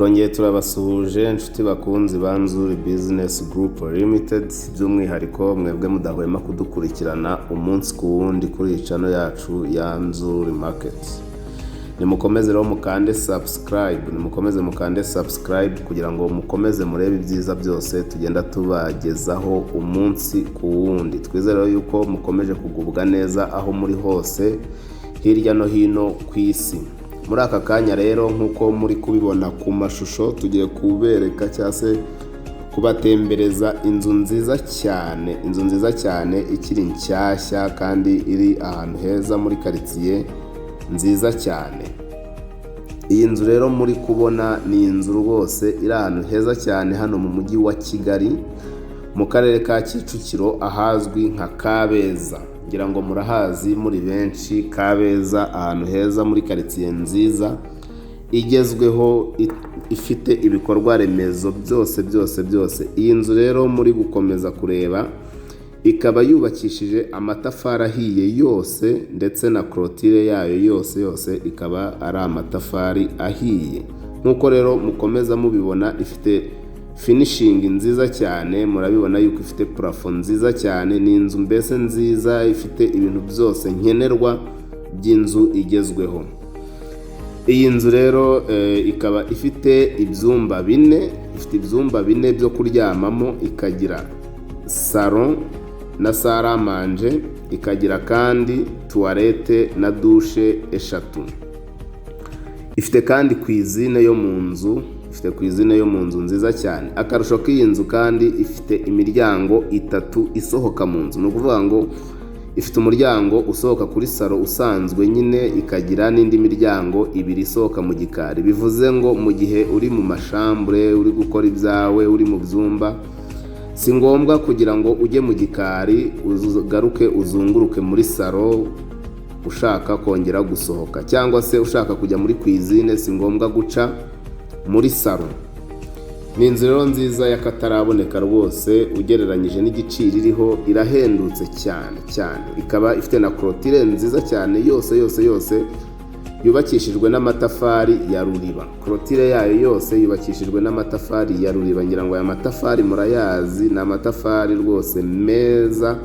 Turongeye turabasuhuje, inshuti bakunzi ba Nzuri Business Group Limited, by'umwihariko mwebwe mudahwema kudukurikirana umunsi ku wundi kuri iyi channel yacu ya Nzuri Market. Nimukomeze rero mukande subscribe, nimukomeze mukande subscribe kugira ngo mukomeze murebe ibyiza byose tugenda tubagezaho umunsi ku wundi. Twizere rero yuko mukomeje kugubwa neza aho muri hose hirya no hino ku isi. Muri aka kanya rero, nk'uko muri kubibona ku mashusho, tugiye kubereka cyangwa se kubatembereza inzu nziza cyane, inzu nziza cyane ikiri nshyashya kandi iri ahantu heza muri karitsiye nziza cyane. Iyi nzu rero muri kubona ni inzu rwose iri ahantu heza cyane hano mu Mujyi wa Kigali, mu Karere ka Kicukiro, ahazwi nka Kabeza. Ngira ngo murahazi muri benshi, Kabeza, ahantu heza muri karitsiye nziza igezweho, ifite ibikorwa remezo byose byose byose. Iyi nzu rero muri gukomeza kureba ikaba yubakishije amatafari ahiye yose, ndetse na clôture yayo yose yose ikaba ari amatafari ahiye. Nk'uko rero mukomeza mubibona, ifite finishing nziza cyane. Murabibona yuko ifite plafond nziza cyane. Ni inzu mbese nziza ifite ibintu byose nkenerwa by'inzu igezweho. Iyi nzu rero ikaba ifite ibyumba 4, ifite ibyumba 4 byo kuryamamo, ikagira salon na salle à manger, ikagira kandi toilette na douche eshatu. Ifite kandi cuisine yo mu nzu, ifite cuisine yo mu nzu nziza cyane. Akarusho k'iyi nzu kandi, ifite imiryango itatu isohoka mu nzu. Ni ukuvuga ngo ifite umuryango usohoka kuri salon usanzwe nyine, ikagira n'indi miryango ibiri isohoka mu gikari. Bivuze ngo mu gihe uri mu ma chambre, uri gukora ibyawe, uri mu byumba, si ngombwa kugira ngo ujye mu gikari ugaruke uzunguruke muri salon ushaka kongera gusohoka, cyangwa se ushaka kujya muri cuisine, si ngombwa guca muri salon. Ni inzu rero nziza y'akataraboneka rwose. Ugereranyije n'igiciro iriho, irahendutse cyane cyane. Ikaba ifite na clôture nziza cyane, yose yose yose yubakishijwe n'amatafari ya ruriba. Clôture yayo yose yubakishijwe n'amatafari ya ruriba. Ngira ngo aya matafari murayazi, ni amatafari rwose meza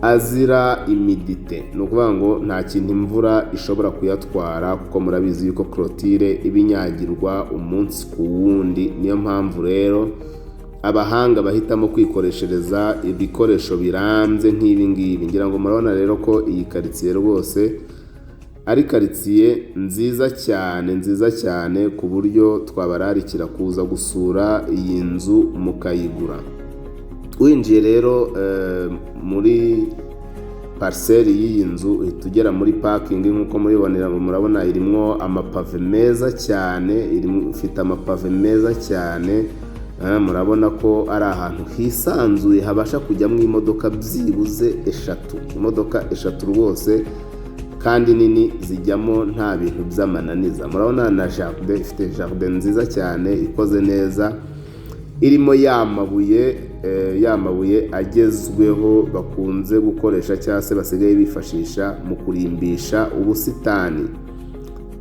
azira humidité. Ni ukuvuga ngo nta kintu imvura ishobora kuyatwara, kuko murabizi yuko clôture iba inyagirwa umunsi ku wundi. Niyo mpamvu rero abahanga bahitamo kwikoreshereza ibikoresho birambye nk'ibi ngibi. Ngira ngo murabona rero ko iyi karitsiye rwose ari karitsiye nziza cyane, nziza cyane, ku buryo twabararikira kuza gusura iyi nzu mukayigura. Winjiye rero muri parcelle y'iyi nzu, uhita ugera muri parking. Nk'uko muribonera, murabona irimo amapave meza cyane, ifite amapave meza cyane. Murabona ko ari ahantu hisanzuye habasha kujyamo imodoka byibuze eshatu, imodoka eshatu rwose kandi nini zijyamo nta bintu by'amananiza. Murabona na jardin, ifite jardin nziza cyane ikoze neza, irimo ya mabuye, ya mabuye agezweho bakunze gukoresha cyangwa se basigaye bifashisha mu kurimbisha ubusitani.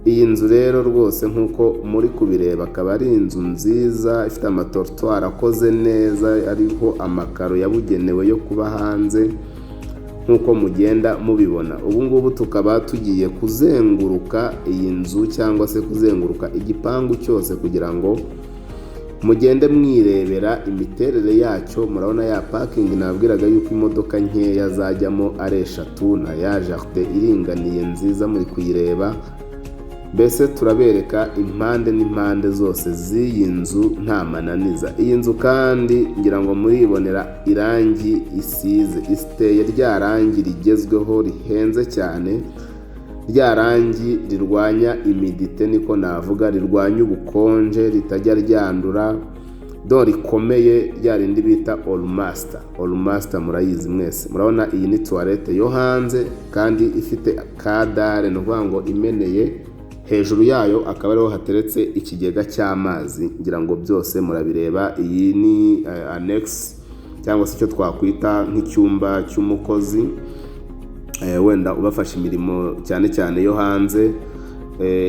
Iyi nzu rero rwose, nk'uko muri kubireba, akaba ari inzu nziza ifite ama trottoir akoze neza, ariho amakaro yabugenewe yo kuba hanze, nk'uko mugenda mubibona. Ubu ngubu tukaba tugiye kuzenguruka iyi nzu cyangwa se kuzenguruka igipangu cyose kugira ngo mugende mwirebera imiterere yacyo. Murabona ya parking nabwiraga yuko imodoka nkeya zajyamo ari eshatu, na ya jardin iringaniye nziza muri kuyireba. Mbese turabereka impande n'impande zose z'iyi nzu nta mananiza. Iyi nzu kandi ngira ngo muribonera irangi isize, iteye rya rangi rigezweho rihenze cyane, rya rangi rirwanya humidité, niko navuga, rirwanya ubukonje, ritajya ryandura do, rikomeye, rya rindi bita Olmaster. Olmaster murayizi mwese. Murabona iyi ni toilette yo hanze kandi ifite kadare, ni ukuvuga ngo imeneye hejuru yayo akaba ariho hateretse ikigega cy'amazi. Ngira ngo byose murabireba. Iyi ni annexe cyangwa se icyo twakwita nk'icyumba cy'umukozi, wenda ubafasha imirimo cyane cyane yo hanze.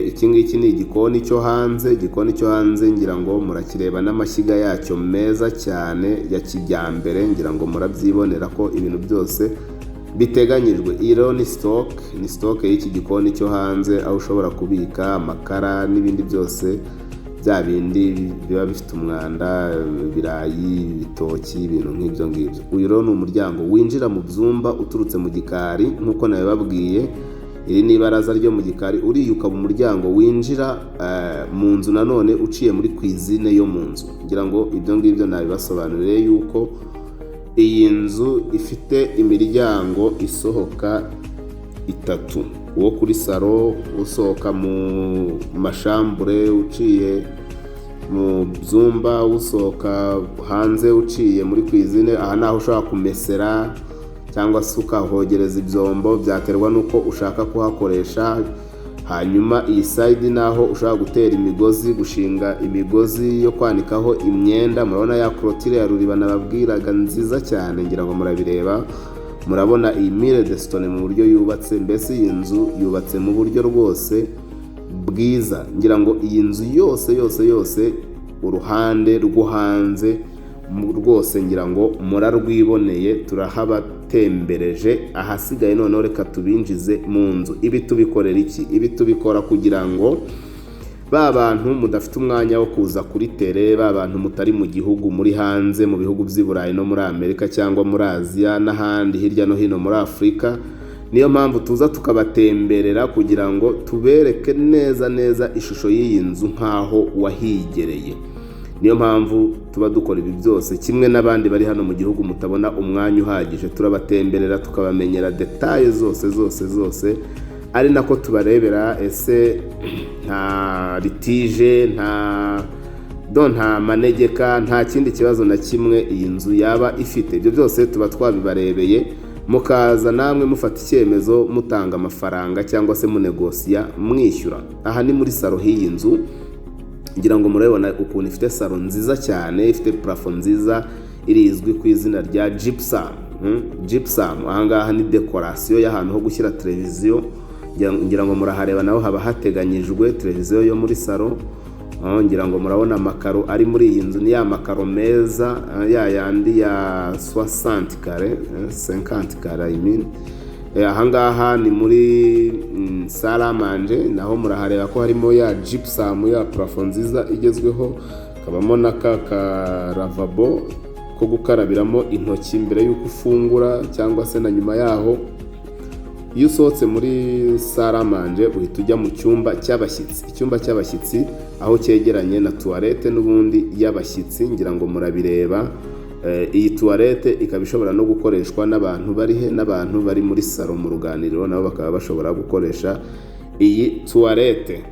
Iki ngiki ni igikoni cyo hanze. Igikoni cyo hanze ngira ngo murakireba n'amashyiga yacyo meza cyane ya kijyambere. Ngira ngo murabyibonera ko ibintu byose biteganyijwe. Iyi rero ni stock y'iki gikoni cyo hanze, aho ushobora kubika amakara n'ibindi byose, bya bindi biba bifite umwanda, ibirayi, ibitoki, ibintu nk'ibyo ngibyo. Uyu rero ni umuryango winjira mu byumba uturutse mu gikari. Nk'uko nabibabwiye, iri ni ibaraza ryo mu gikari, uriya ukaba umuryango winjira mu nzu nanone uciye muri cuisine yo mu nzu. Ngira ngo ibyo ngibyo nabibasobanuriye yuko iyi nzu ifite imiryango isohoka itatu: uwo kuri salon usohoka mu ma chambre uciye mu byumba, usohoka hanze uciye muri cuisine. Aha ni aho ushobora kumesera cyangwa se ukahogereza ibyombo, byaterwa n'uko ushaka kuhakoresha. Hanyuma iyi side ni aho ushobora gutera imigozi, gushinga imigozi yo kwanikaho imyenda. Murabona ya clôture ya ruriba nababwiraga nziza cyane, ngira ngo murabireba. Murabona iyi mur de stone mu buryo yubatse. Mbese iyi nzu yubatse mu buryo rwose bwiza. Ngira ngo iyi nzu yose yose yose, uruhande rwo hanze rwose ngira ngo murarwiboneye, turahabatembereje. Ahasigaye noneho reka tubinjize mu nzu. Ibi tubikorera iki? Ibi tubikora kugira ngo ba bantu mudafite umwanya wo kuza kuri terrain, ba bantu mutari mu gihugu, muri hanze, mu bihugu by'i Burayi no muri Amerika cyangwa muri Aziya n'ahandi hirya no hino muri Afurika, niyo mpamvu tuza tukabatemberera kugira ngo tubereke neza neza ishusho y'iyi nzu nk'aho wahigereye. Niyo mpamvu tuba dukora ibi byose. Kimwe n'abandi bari hano mu gihugu mutabona umwanya uhagije, turabatemberera tukabamenyera détails zose zose zose, ari nako tubarebera ese nta litige, nta manegeka, nta kindi kibazo na kimwe iyi nzu yaba ifite. Ibyo byose tuba twabibarebeye, mukaza namwe mufata icyemezo, mutanga amafaranga cyangwa se munegosiya mwishyura. Aha ni muri salon h'iyi nzu. Ngira ngo murabibona ukuntu ifite salon nziza cyane, ifite plafond nziza irizwi ku izina rya gypsum. Gypsum ahangaha ni décoration y'ahantu ho gushyira televiziyo. Ngira ngo murahareba, naho haba hateganyijwe televiziyo yo muri salon. Ngira ngo murabona amakaro ari muri iyi nzu, ni ya makaro meza, ya yandi ya 60 carré, 50 carré, I mean. Ahangaha ni muri salle à manger, naho murahareba ko harimo ya gypsum, ya plafond nziza igezweho, kabamo na ka lavabo ko gukarabiramo intoki mbere y'uko ufungura cyangwa se na nyuma yaho. Iyo usohotse muri salle à manger uhita ujya mu cyumba cy'abashyitsi. Icyumba cy'abashyitsi aho cyegeranye na toilette n'ubundi y'abashyitsi, ngira ngo murabireba. Iyi toilette ikaba ishobora no gukoreshwa n'abantu bari he? N'abantu bari muri salon mu ruganiriro, nabo bakaba bashobora gukoresha iyi toilette.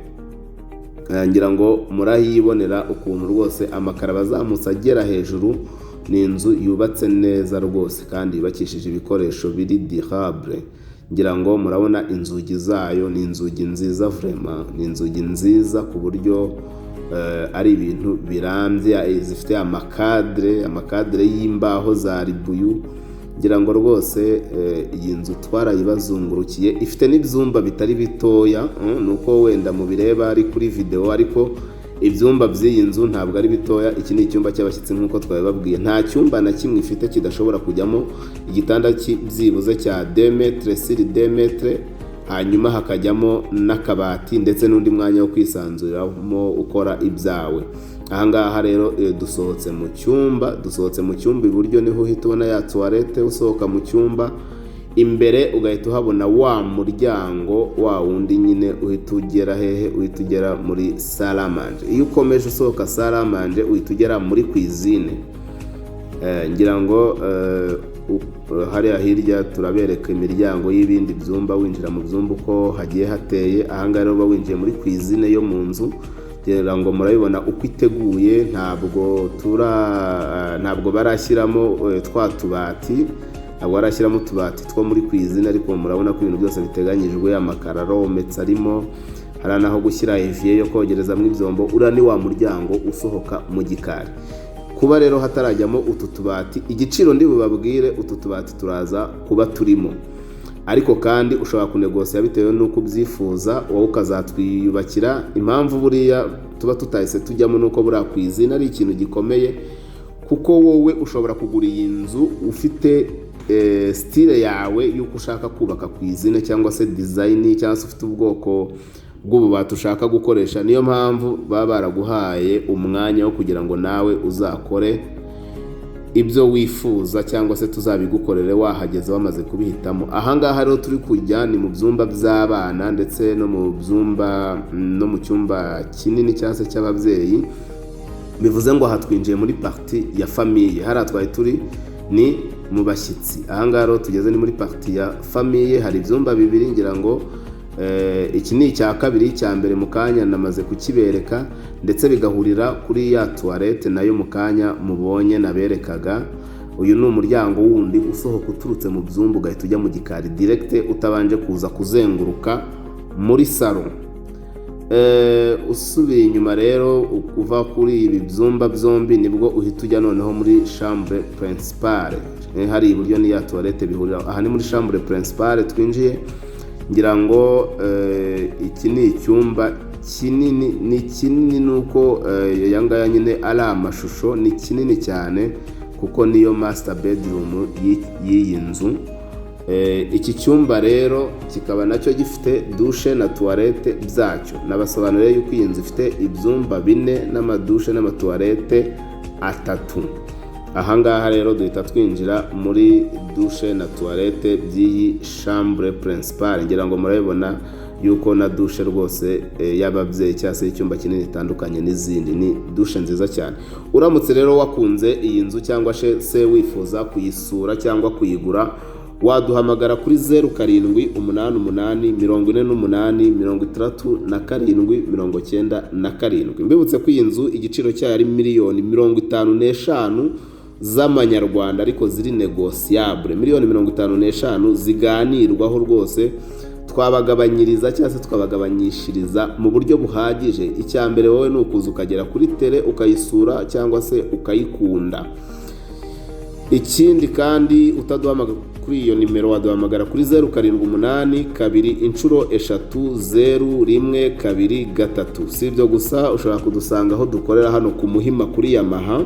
Ngira ngo murahibonera ukuntu rwose amakaro aba azamutse agera hejuru. Ni inzu yubatse neza rwose kandi yubakishije ibikoresho biri durable. Ngira ngo murabona inzugi zayo, ni inzugi nziza vraiment, ni inzugi nziza ku buryo ari ibintu birambye, zifite ama cadre y'imbaho za ribuyu. Ngira ngo rwose iyi nzu twarayibazungurukiye, ifite n'ibyumba bitari bitoya. Ni uko wenda mubireba ari kuri videwo, ariko ibyumba by'iyi nzu ntabwo ari bitoya. Iki ni icyumba cy'abashyitsi nk'uko twabibabwiye. Nta cyumba na kimwe ifite kidashobora kujyamo igitanda byibuze cya 2 mètres sur 2 mètres, hanyuma hakajyamo n'akabati ndetse n'undi mwanya wo kwisanzuramo ukora ibyawe. Ahangaha rero dusohotse mu cyumba. Dusohotse mu cyumba, iburyo niho uhita ubona ya toilette. Usohoka mu cyumba imbere ugahita uhabona wa muryango wa wundi nyine uhita ugera hehe? Uhita ugera muri salle à manger. Iyo ukomeje usohoka salle à manger uhita ugera muri cuisine. Ngira ngo hariya hirya turabereka imiryango y'ibindi byumba, winjira mu byumba uko hagiye hateye. Ahangaha rero uba winjiye muri cuisine yo mu nzu. Ngira ngo murabibona uko iteguye. Ntabwo barashyiramo twa tubati, ntabwo barashyiramo utubati two muri cuisine, ariko murabona ko ibintu byose biteganyijwe, amakaro arometse arimo, hari n'aho gushyira évier yo kogerezamo ibyombo. Uriya ni wa muryango usohoka mu gikari. Kuba rero hatarajyamo utu tubati, igiciro ndi bubabwire, utu tubati turaza kuba turimo. Ariko kandi ushobora kunegosiya bitewe n'uko ubyifuza, wowe ukazatwiyubakira. Impamvu buriya tuba tutahise tujyamo ni uko buriya cuisine ari ikintu gikomeye, kuko wowe ushobora kugura iyi nzu ufite style yawe y'uko ushaka kubaka cuisine cyangwa se design, cyangwa se ufite ubwoko bw'ububati ushaka gukoresha. Niyo mpamvu baba baraguhaye umwanya wo kugira ngo nawe uzakore ibyo wifuza, cyangwa se tuzabigukorere wahageze wamaze kubihitamo. Ahangaha rero turi kujya ni mu byumba by'abana, ndetse no mu byumba, no mu cyumba kinini cyangwa se cy'ababyeyi. Bivuze ngo aha twinjiye muri partie ya famille. Hariya twari turi ni mu bashyitsi, ahangaha rero tugeze ni muri partie ya famille. Hari ibyumba bibiri, ngira ngo iki ni icya kabiri, icya mbere mu kanya namaze kukibereka, ndetse bigahurira kuri ya toilette nayo mu kanya mubonye naberekaga. Uyu ni umuryango wundi usohoka uturutse mu byumba, ugahita ujya mu gikari direct, utabanje kuza kuzenguruka muri salon. Usubiye inyuma rero, uva kuri ibi byumba byombi, nibwo uhita ujya noneho muri chambre principale. Hari iburyo ni ya toilette bihurira. Aha ni muri chambre principale twinjiye. Ngira ngo iki ni icyumba kinini, ni kinini nuko aya ngaya nyine ari amashusho. Ni kinini cyane kuko niyo master bedroom y'iyi nzu. Iki cyumba rero kikaba nacyo gifite douche na toilette byacyo. Nabasobanuriye yuko iyi nzu ifite ibyumba bine n'amadouche n'amatoilette atatu. Ahangaha rero duhita twinjira muri douche na toilette by'iyi chambre principale. Ngira ngo murabibona yuko na douche rwose y'ababyeyi cyangwa se icyumba kinini itandukanye n'izindi, ni douche nziza cyane. Uramutse rero wakunze iyi nzu cyangwa se wifuza kuyisura cyangwa kuyigura, waduhamagara kuri 0788486797. Mbibutse ko iyi nzu igiciro cyayo ari miliyoni 55 z'amanyarwanda, ariko ziri négociable. Miliyoni 55 ziganirwaho rwose, twabagabanyiriza cyangwa se twabagabanyishiriza mu buryo buhagije. Icya mbere wowe ni ukuza ukagera kuri terrain ukayisura cyangwa se ukayikunda. Ikindi kandi, utaduhamagara kuri iyo nimero, waduhamagara kuri 0782200123. Si ibyo gusa, ushobora kudusanga aho dukorera hano ku Muhima kuri Yamaha,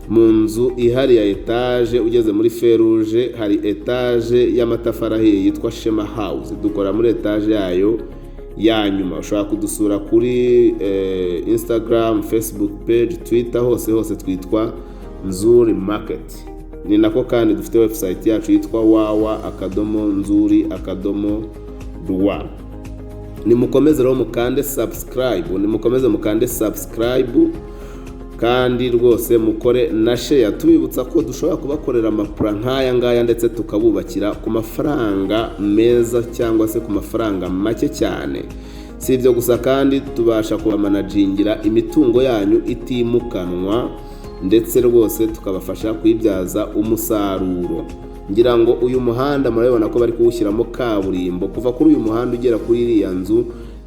mu nzu ihari ya etaje. Ugeze muri feruje hari etaje y'amatafari ahiye yitwa Shema House, dukora muri etaje yayo ya nyuma. Ushobora kudusura kuri Instagram, Facebook page, Twitter, hose hose twitwa Nzuri Market. Ni nako kandi dufite website yacu yitwa www.nzuri.rw. Nimukomeze rero mukande subscribe, nimukomeze mukande subscribe, kandi rwose mukore na share. Tubibutsa ko dushobora kubakorera amaplan nk'aya ngaya, ndetse tukabubakira ku mafaranga meza cyangwa se ku mafaranga make cyane. Si ibyo gusa kandi, tubasha kubamanagingira imitungo yanyu itimukanwa, ndetse rwose tukabafasha kuyibyaza umusaruro. Ngira ngo uyu muhanda murabibona ko bari kuwushyiramo kaburimbo. Kuva kuri uyu muhanda ugera kuri iriya nzu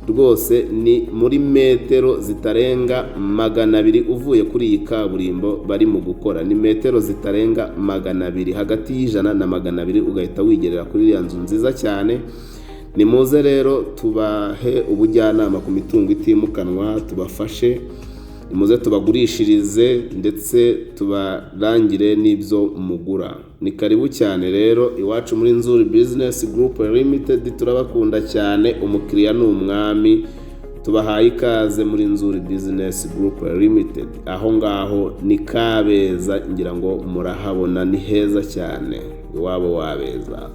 rwose ni muri metero zitarenga 200 uvuye kuri iyi kaburimbo bari mu gukora. Ni metero zitarenga 200, hagati y'100 na 200, ugahita wigerera kuri iriya nzu nziza cyane. Nimuze rero tubahe ubujyanama ku mitungo itimukanwa, tubafashe. Nimuze tubagurishirize, ndetse tubarangire n'ibyo mugura. Ni karibu cyane rero iwacu muri Nzuri Business Group Limited. Turabakunda cyane, umukiriya ni umwami. Tubahaye ikaze muri Nzuri Business Group Limited. Aho ngaho ni Kabeza, ngira ngo murahabona, ni heza cyane, iwabo wabeza.